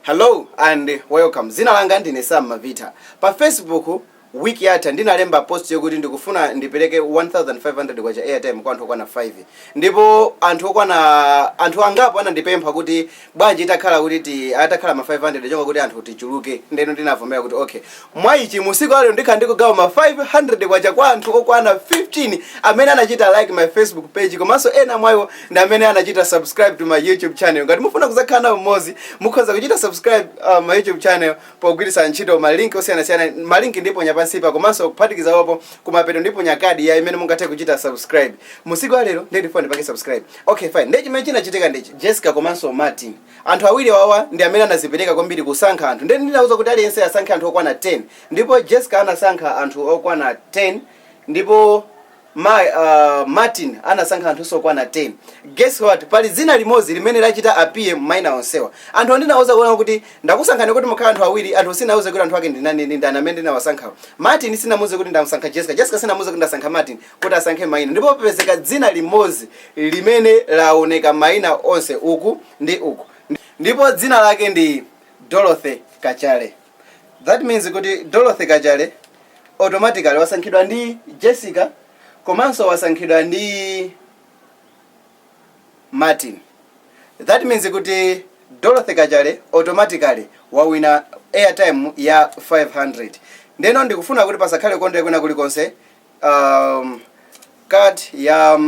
Hello and welcome. Zina langa ndine Sam Mavita. Pa Facebook wiki yatha ndinalemba post yokuti ndikufuna ndipereke 1500 kwacha airtime kwa anthu okwana 5, ndipo anthu okwana anthu angapo anandipempha kuti bwanji itakhala kuti atakhala ma 500 chonga kuti anthu tichuluke. Ndeno ndinavomera kuti okay. Mwa ichi musiku alero ndikhala ndikugawa ma 500 kwacha kwa anthu okwana 15 amene anachita like my Facebook page, komanso ena mwayo ndi amene anachita subscribe to my YouTube channel. Ngati mufuna kuzakhala nawo mmodzi, mukhoza kuchita subscribe my YouTube channel pogwiritsa ntchito ma link osiyanasiyana. Ma link ndiponya pansipa, komanso kuphatikiza wapo kumapeto ndiponya kadi ya imene mungathe kuchita subscribe. Musiku alero ndiye ndifuna ndipange subscribe. Okay, fine. Ndiye chimene chinachitika ndichi: Jessica komanso Martin, anthu awiri wawa ndi amene anazipereka kwambiri kusankha anthu. Ndiye ndinauza kuti aliyense asankhe anthu okwana 10, ndipo Jessica anasankha anthu okwana 10, ndipo Martin anasankha anthu okwana 10. Guess what? Pali dzina limodzi limene lachita appear m'mayina onsewa. Anthu andinauza kuona kuti ndakusankhani kuti mukhala anthu awiri. Anthu sinauze kuti anthu ake ndinani, ndi ndani amene ndinawasankhawo. Martin sinamuze kuti ndamusankha Jessica, Jessica sinamuze kuti ndasankha Martin kuti asankhe mayina, ndipo papezeka dzina limodzi limene laoneka mayina onse uku ndi uku, ndipo dzina lake ndi Dorothy Kachale. That means kuti Dorothy Kachale automatically wasankhidwa ndi Jessica komanso wasankhidwa ndi Martin. That means kuti Dorothy Kachale automatically wawina airtime ya 500. Ndeno ndikufuna kuti pasakhale kondera kwina kulikonse. Card ya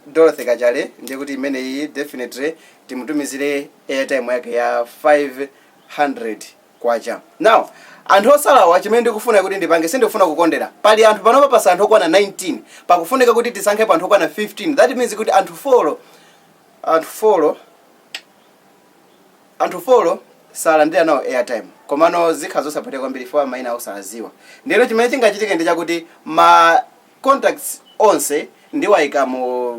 Dorothy Kachale, ndiye kuti imeneyi definitely timutumizire airtime yake ya 500 kwacha. Now anthu osalawa, chimene ndikufuna kuti ndipange, sindikufuna kukondera. Pali anthu panopa pasa anthu okwana 19, pakufunika kuti tisankhe pa anthu okwana 15. That means kuti anthu 4, anthu 4, anthu 4 salandira nawo airtime, komano zikhala zosapweteka kwambiri for mayina osaziwa. Ndiyeno chimene chingachitike ndi chakuti ma contacts onse ndiwayika mu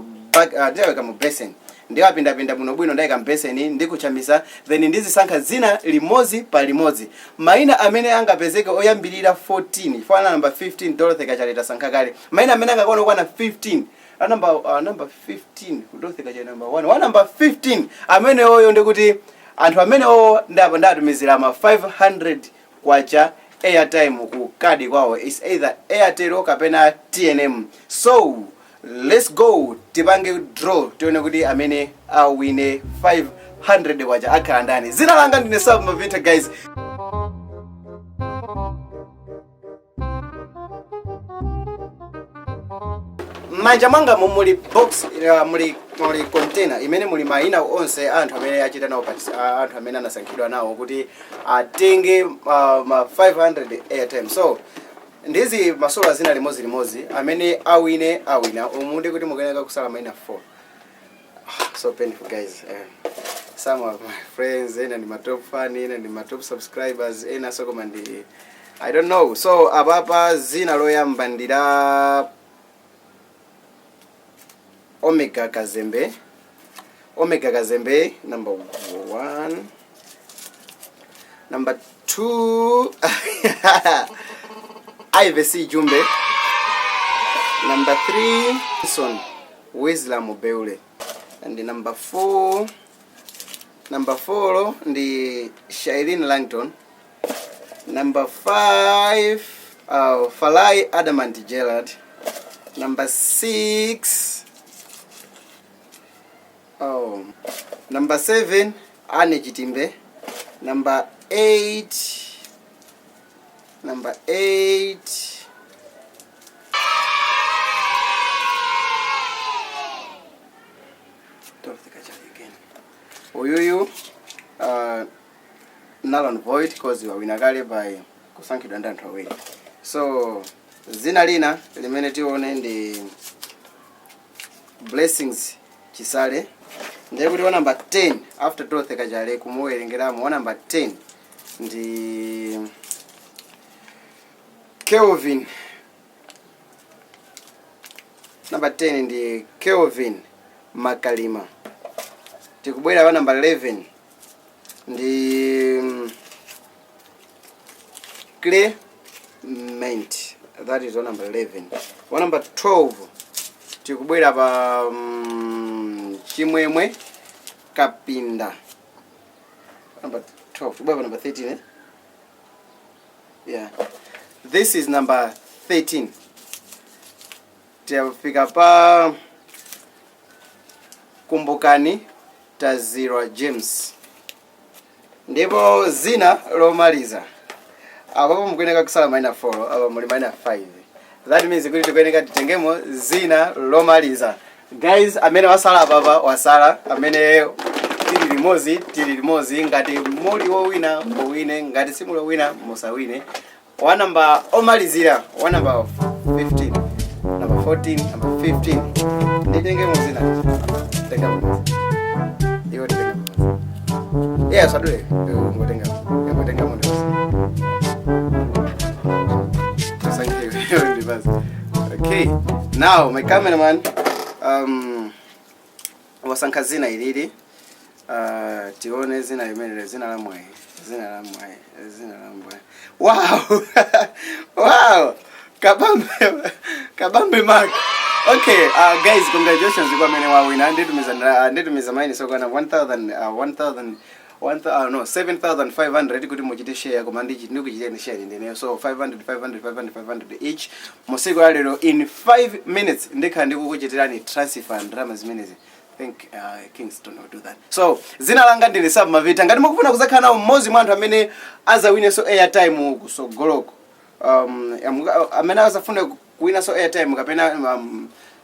ndiwayika mu basin, ndiwapindapinda bwinobwino, ndayika mbeseni ndikuchamisa, then ndizisankha dzina limodzi pa limodzi. Mayina amene angapezeke oyambirira 14 fana number 15 Dorothy Kachale tasankha kale. Mayina amene angakwana okwana 15, a number 15, Dorothy Kachale number 1, wa number 15 amene oyo, ndikuti anthu amene owo ndapo ndatumizira ma 500 kwacha airtime ku kadi kwawo, is either Airtel kapena TNM. So let's go, tipange draw, tione kuti amene awine 500 kwacha akhala ndani. Zina langa ndine Sam Mavita, guys. M'manja mwanga muli box, muli container imene muli mayina onse anthu amene achita nawo anthu amene anasankhidwa nawo kuti atenge ma 500 airtime. So ndizi masola zina limodzi limodzi, amene awine awina. Umu ndi kuti mukuyeneka kusala mayina 4. So painful, guys. Some of my friends, ena ndi ma top fan, ena ndi ma top subscribers, ena so koma ndi I don't know. So apapa zina loyamba ndi la Omega Kazembe. Omega Kazembe number 1. Number 2, Ivy C Jumbe. Number 3, Son Wislam Beule, and number 4, number 4 ndi Shailene Langton. Number 5, Falai Adamant Gerard. Number 6, oh, number 7, Anne Chitimbe. Number 8, number 8, Dorothy Kachali again. Uyuyu null and void 'cause wawina kale by kusankhidwa ndi anthu awiri. So zina lina limene tione ndi Blessings Chisale. Ndiye kuti wa number 10 after Dorothy Kachale kumuwerengeramo, wa number 10 ndi Kelvin. Number 10 ndi Kelvin Makalima. Tikubwera wa number 11 ndi Clement. That is wa number 11. Wa number 12, tikubwera pa Chimwemwe Kapinda. Number 12. Tibwera pa number 13, eh? Yeah, this is number 13. Tiyafika pa Kumbukani Tazirwa James. Ndipo zina lomaliza apapo, mukuyeneka kusala maina 4, apa muli maina 5. That means kuti tikuyeneka titengemo zina lomaliza. Guys, amene wasala apapa wasala. Amene tili limodzi, tili limodzi. Ngati muli wowina, muwine. Ngati simuli wowina, musawine. Wa namba omalizira, wa namba 15, namba 14, namba 15, nditengemo zina. Tenga pamodzi iwo, titenga pamodzi. Yeah, sadule ngotenga, ngotenga mundi basi. Okay, now my cameraman wasankha zina ilili. Tione zina limenelo, zina la mwayi, zina la mwayi, zina la mwayi. Wow, Kabambe, Kabambe Mark. Okay, guys, congratulations kwa amene wawina. Nditumiza maini sokwana 1000, 1000, 1, no, 7500 kuti muchite share, koma ndikuchiteni share ndineyo. So 500, 500, 500, 500 each. Musiku la lero in 5 minutes ndikhala ndikukuchitirani transfer ndalama zimenezi. Think Kingston will do that. So zina langa ndine Sam Mavita. Ngati mukufuna kuzakhala nawo mmodzi mwa anthu amene azawinenso airtime kusogoloko, amene azafune kuwinanso airtime kapena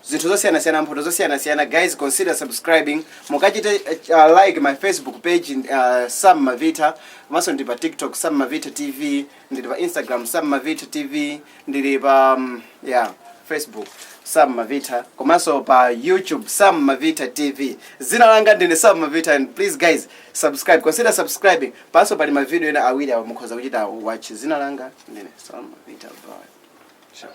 zinthu zosiyanasiyana, mphoto zosiyanasiyana, guys, consider subscribing. Mukachite like my Facebook page, Sam Mavita. Komanso ndi pa TikTok, Sam Mavita TV. Ndili pa Instagram, Sam Mavita TV. Ndili pa yeah, Facebook, Sam Mavita, komanso pa YouTube, Sam Mavita TV. Zina langa ndine Sam Mavita, and please guys, subscribe, consider subscribing. Panso pali mavideo ena awiri awo mukhoza kuchita watch. Zina langa ndine Sam Mavita. Bye. Sure.